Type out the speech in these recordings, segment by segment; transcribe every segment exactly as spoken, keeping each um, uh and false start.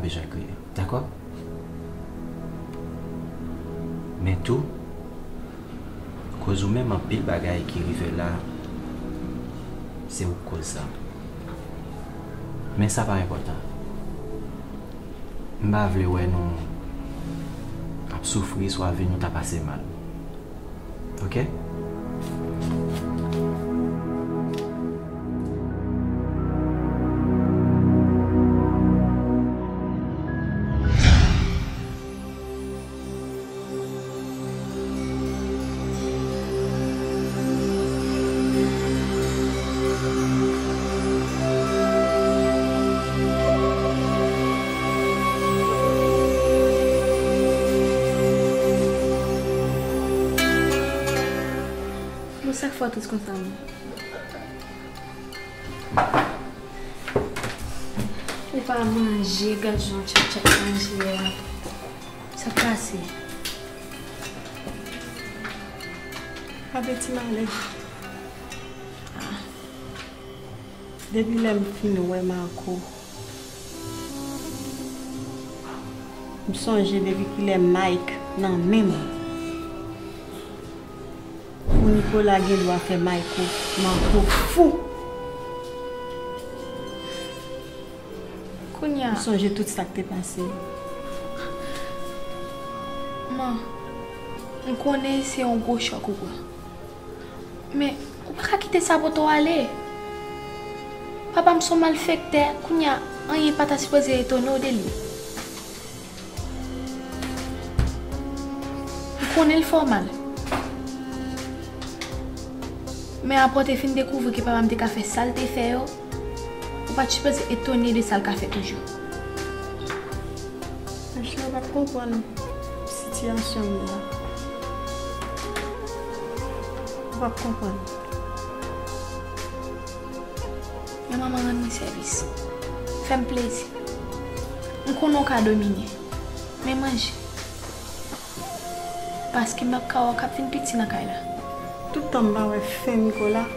Deja kriye, dakò? Men tou, koz ou menm, anpil bagay ki rive la, se ou k koz sa. Men sa pa enpòtan. M pa vle wè nou ap soufri, swa vi nou ta pase mal. Ok? Bon, sa k fè w tris konsa menm? Ou pa manje, gad jan w tchak tchak manje a. Sa k pase? Apeti m ale. Depi lè m fin wè Marco, m sonje depi kilè Mike nan men m. Pou Nicolas gen dwa fè Marco, Marco fou. Kounye a. M sonje tout sa k te pase yo. Man, m konnen se yon gwo chòk ou pran. Men, ou pa ka kite sa pote w ale. Papa m se yon malfektè, kounye a, anyen pa ta sipoze etone w de li. M konnen l fè w mal. Men apre w te fin dekouvri ke papa m te ka fè sa l te fè yo, ou pa t sipoze etone de sa l ka fè toujou. Ashley, ou p ap konprann sitiyasyon m nan. Ou p ap konprann. Men manman, rann mwen sèvis. Fè m plezi. M konnen w ka domine. Men manje. Paske m p ap ka wè w k ap vin piti nan kay la. Tout tan m pa wè fen Nicolas,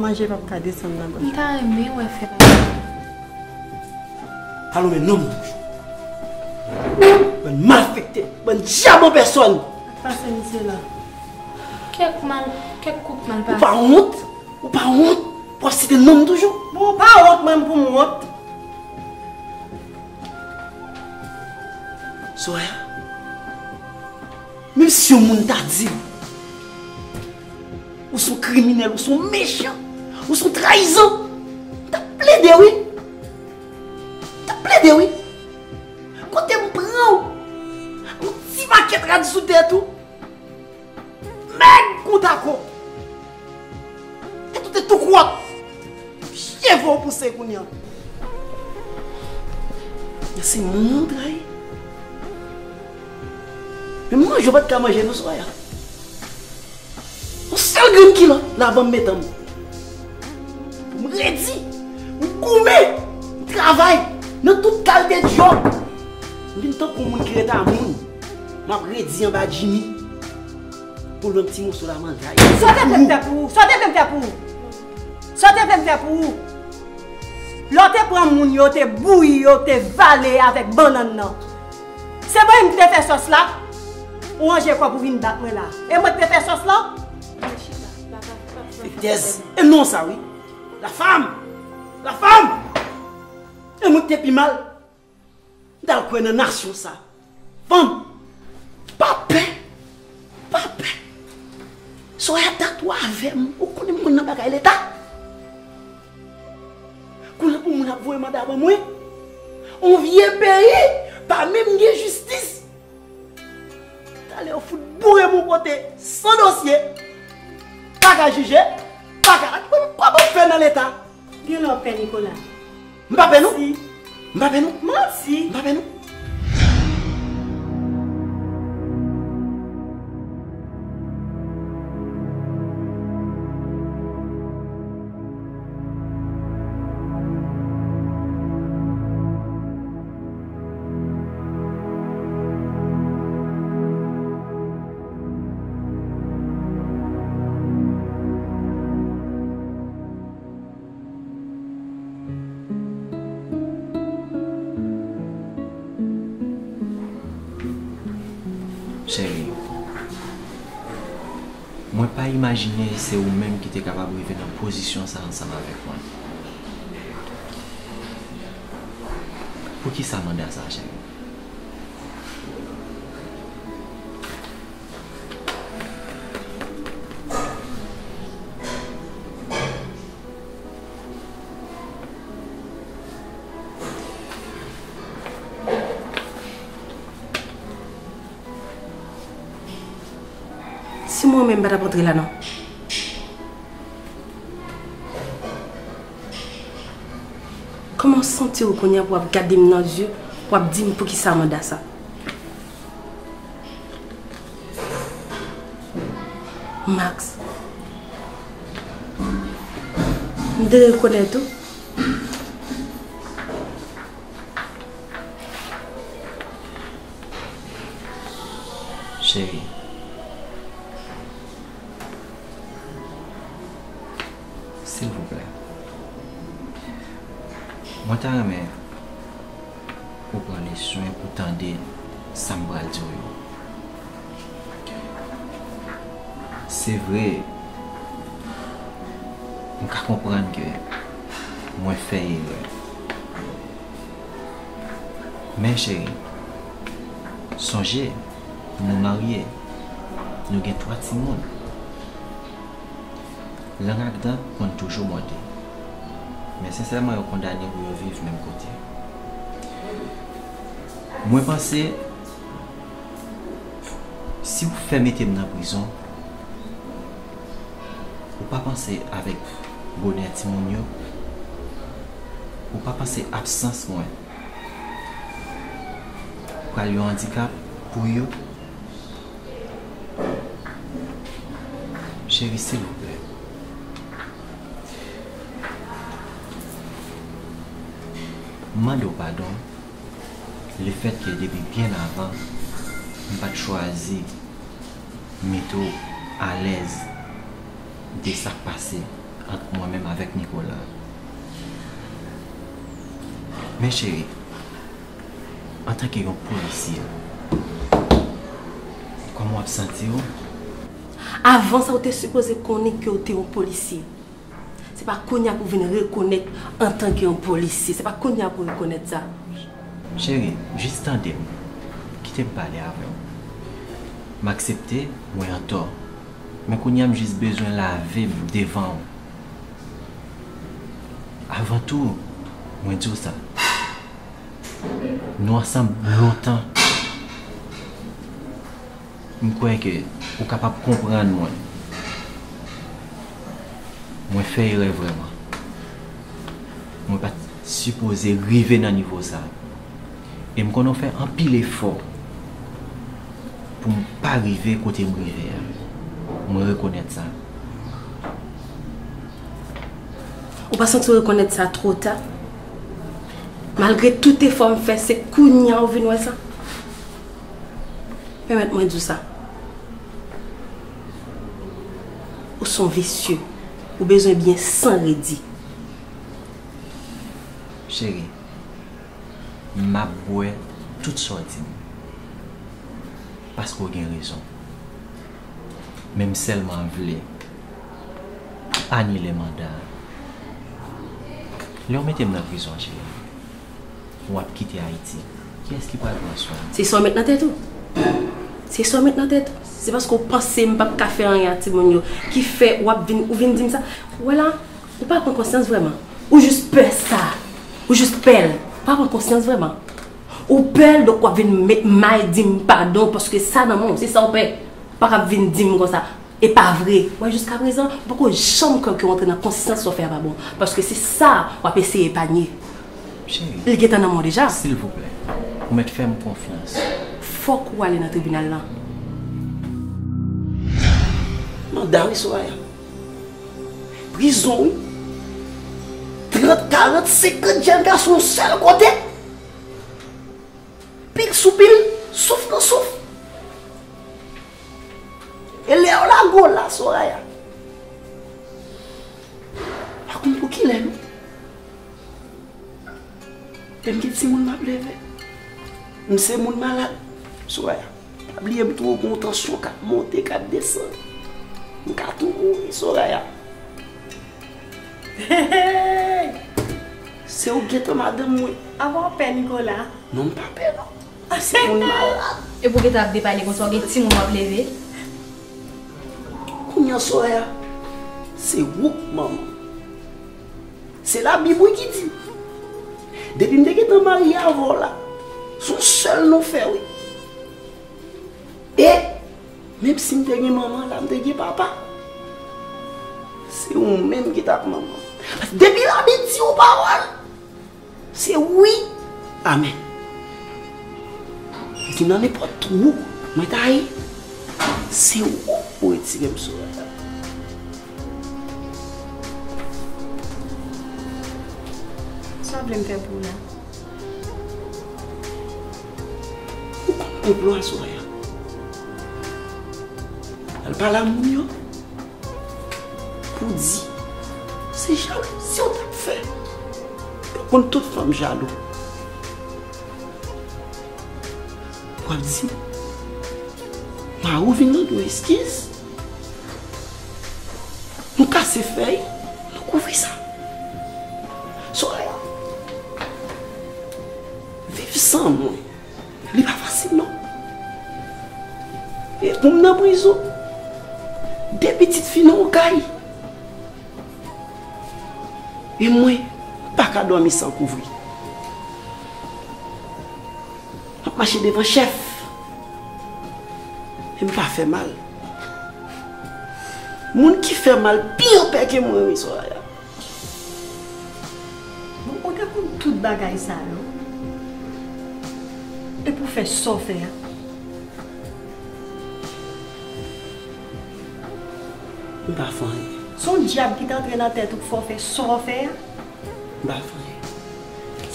manje p ap ka desann nan gòj. M ta renmen wè fen papa. Pale w men nonm toujou. Bann malfektè, bann dyab an pèsòn. Sa k pase misye la? Kèk mal, kèk kout mal pase. Ou pa wont? Ou pa wont? W ap site non m toujou? Bon, ou pa wont, mwen m pou m wont. Soraya, menm si yon moun ta di m ou se yon kriminèl, ou se yon mechan, ou se yon trayizan, m t ap plede wi. M t ap plede wi. Kote m pran w? Yon ti makèt rad sou tèt ou. Mèg kou tako. Tèt ou te tou kwòt. Cheve w pouse kounye a. Men se moun ou trayi. Men manje w pa t ka manje non Soraya. Yon sèl grenn kilòt la ban m metan m. Pou m redi, m goumen, m travay nan tout kalite djòb. M vin tankou moun ki ret a moun. M ap redi anba Jimmy. Pou lòt ti moso la mantay. Sa w te vle m fè pou ou? Sa w te vle m fè pou ou? Sa w te vle m fè pou ou? Lè w te pran moun yo, te bouyi yo, te vale avèk bannann nan. Se mwen menm ki te fè sòs la? Ou ranje kò w pou vin bat mwen la. E mwen ki te fè sòs la? Tèz. E non sa wi. La femme! La femme! E mwen ki te pi mal. M t al kwè nan nasyon sa. Fanm, pa pè, pa pè. Soraya, dat ou avè m, ou konnen m konn nan bagay leta. Kounye a pou moun ap voye manda ban mwen. On vye peyi, pa menm gen jistis. Talè yo fout boure m yon kote san dosye. Pa ka jije, pa ka, kòman w fè nan leta? Gen lè w pè, Nicolas. M pa pè non. Manti. M pa pè non. Manti. M pa pè non. Cheri, mwen pa imajine se ou menm ki te kapab rive nan pozisyon sa ansanm avèk mwen. Poukisa manda sa, cheri? Si mwen menm pa t ap antre la non. Kòman w santi w kounye a pou w ap gade m nan zye, pou w ap di m poukisa manda sa? Max. M te rekonèt ou. Cheri, silvouplè, mwen ta renmen ou pran le swen pou tande sa m pral di w yo. Se vre, m ka konprann ke mwen fè erè. Men cheri, sonje, nou marye, nou gen twa timoun. Lang ak dan konn toujou mòde. Men sensèman, yo kondane pou yo viv menm kote. Mwen panse, si w fè mete m nan prizon, ou pa panse avèk bonè timoun yo, ou pa panse absans mwen pral yon andikap pou yo? Cheri, silvouplè, m mande w padon lefètke depi byen avan, m pa t chwazi mete w alèz de sa k pase ant mwen menm avèk Nicolas. Men cheri, antanke yon polisye, kòman w ap santi w? Avan sa, ou te sipoze konnen ke w te yon polisye. Se pa kounye a pou w vin rekonèt antanke yon polisye. Se pa kounye a pou w rekonèt sa. Cheri, jis tande m. Kite m pale avè w. M aksepte, mwen antò. Men kounye a, m jis bezwen lave m devan w. Avan tou, mwen di w sa. Nou ansanm lontan. M kwè ke ou kapab konprann mwen. Mwen fè erè vrèman. Mwen pa t sipoze rive nan nivo sa. E m konnen w fè anpil efò pou m pa rive kote m rive a. Mwen rekonèt sa. Ou pa santi w rekonèt sa twò ta? Malgre tout efò m fè, se kounye a ou vin wè sa? Pèmèt mwen di w sa. Ou se yon visye. Ou bezwen byen san redi. Cheri, m ap bwè tout sa w di m. Paske w gen rezon. Men m sèlman vle anile manda a. Lè w mete m nan prizon, cheri, w ap kite Ayiti. Kiyès ki pral pran swen m? Se sa w met nan tèt ou? Se sa w met nan tèt ou? Se paske w panse m p ap ka fè anyen a timoun yo ki fè w ap vin, ou vin di m sa? Ou wè la, ou pa pran konsyans vrèman. Ou jis pè sa. Ou jis pè l. Ou pa pran konsyans vrèman. Ou pè l, donk w ap vin met may di m padon, paske sa nan men w, se sa w pè. Pa k ap vin di m konsa. E pa vre. Wè, jiskaprezan, ou poko janm kwè ke w antre nan konsyans sa w fè a pa bon. Paske se sa w ap eseye epanye. Cheri, li gentan nan men w deja. Silvouplè, ou mèt fè m konfyans. Fòk ou ale nan tribinal lan. Manda wi, Soraya. Prizon wi. Trant, karant, senkant jèn gason yon sèl kote. Pil sou pil, souf nan souf. E lè yo lage w la, Soraya, pa konn pou kilè non. E m gen timoun m ap leve. M se moun malad, Soraya. Bliye m tou gen yon tansyon k ap monte, k ap desann. M ka tou mouri, Soraya. Se ou gentan madanm mwen. Apa w pè, Nicolas? Non, m pa pè non. Se moun malad. Epi w gentan ap depale konsa, w gen timoun w ap leve. Kounye a, Soraya, se ou k manman. Se Labib wi ki di. Depi m te gentan marye avè w la, se yon sèl nou fè wi. E menm si m te gen manman la, m te gen papa, se ou menm ki t ap manman. Paske depi Labib di yon pawòl, se wi, amèn. Ki nan nenpòt twou mwen ta ye, se ou pou retire m sou rad la. Sa w vle m fè pou ou la? Ou konn konplo a Soraya. Al pale a moun yo pou di se jalouzi w t ap fè. Ou konn tout fanm jalou. W ap di mari w vin mande w eskiz. Nou kase fèy, nou kouvri sa. Soraya, viv san mwen, li pa fasil non. E pou m nan prizon, de pitit fi nan yon kay. E mwen, m pa ka dòmi san kouvri. M ap mache devan chèf. E m pa fè mal. Moun ki fè mal pi anpè ke mwen, wi, Soraya. Bon, ou te konn tout bagay sa yo. Epi w fè sa w fè a. M pa fè anyen. Se yon dyab ki te antre nan tèt ou k fè w fè sa w fè a? M pa fè anyen.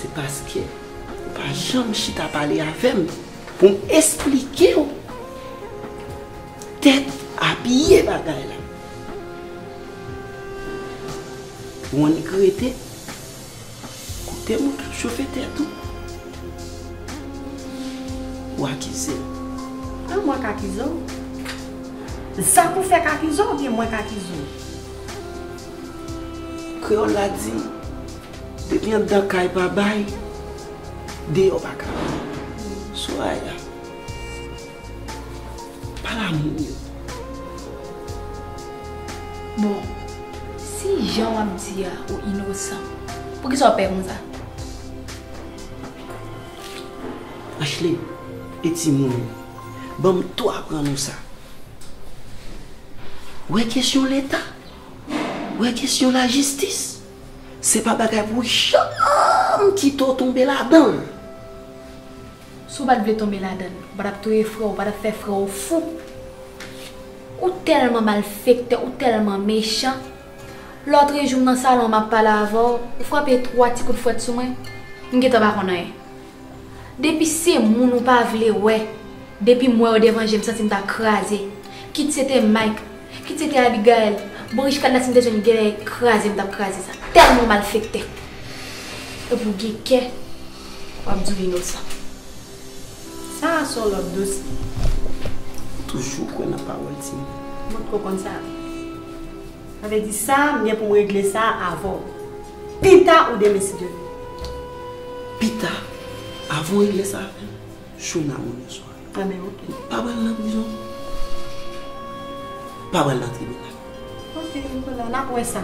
Se paske ou pa janm chita pale avè m pou m esplike w tèt apiye bagay la. Ou annik rete koute moun k ap chofe tèt ou. Ou akize m. An mwen k akize w? Zak ou fè k akize w oubyen mwen k akize w? Kreyòl la di, depi anndan kay pa bay, deyò pa ka bay. Soraya, pale a moun yo. Bon, si jan w ap di a ou inosan, poukisa w pè konsa? Ashley, e timoun yo, ban m tou aprann ou sa. Wè kesyon Leta, wè kesyon lajistis, se pa bagay pou janm kite w tonbe ladan l. Si w pa t vle tonbe ladan l, ou pa t ap touye frè w, ou pa t ap fè frè w fou. Ou tèlman malfektè, ou tèlman mechan. Lòtrejou m nan salon m ap pale avè w, ou frape twa ti kout fwèt sou mwen. M gentan pa konn anyen. Depi se moun ou pa vle wè, depi m wè yo devan je m, m santi m ta kraze. Kit se te Mike, kit se te Abigaël, bon Richcard la si m te jwenn genlè kraze m t ap kraze sa. Tèlman w malfektè. Epi w gen kè, w ap di w inosan. Sa a se yon lòt dosye. Toujou kwè nan pawòl timoun. Mwen poko konn sa. Sa vle di sa, m gen pou m regle sa avè w. Pita ou demen si Dye vle. Pita, avan w regle sa avè m, Shona moun yo swa. Anben, oke. Pa pral nan prizon. Pa pral nan tribinal. Oke, Nicolas, n ap wè sa.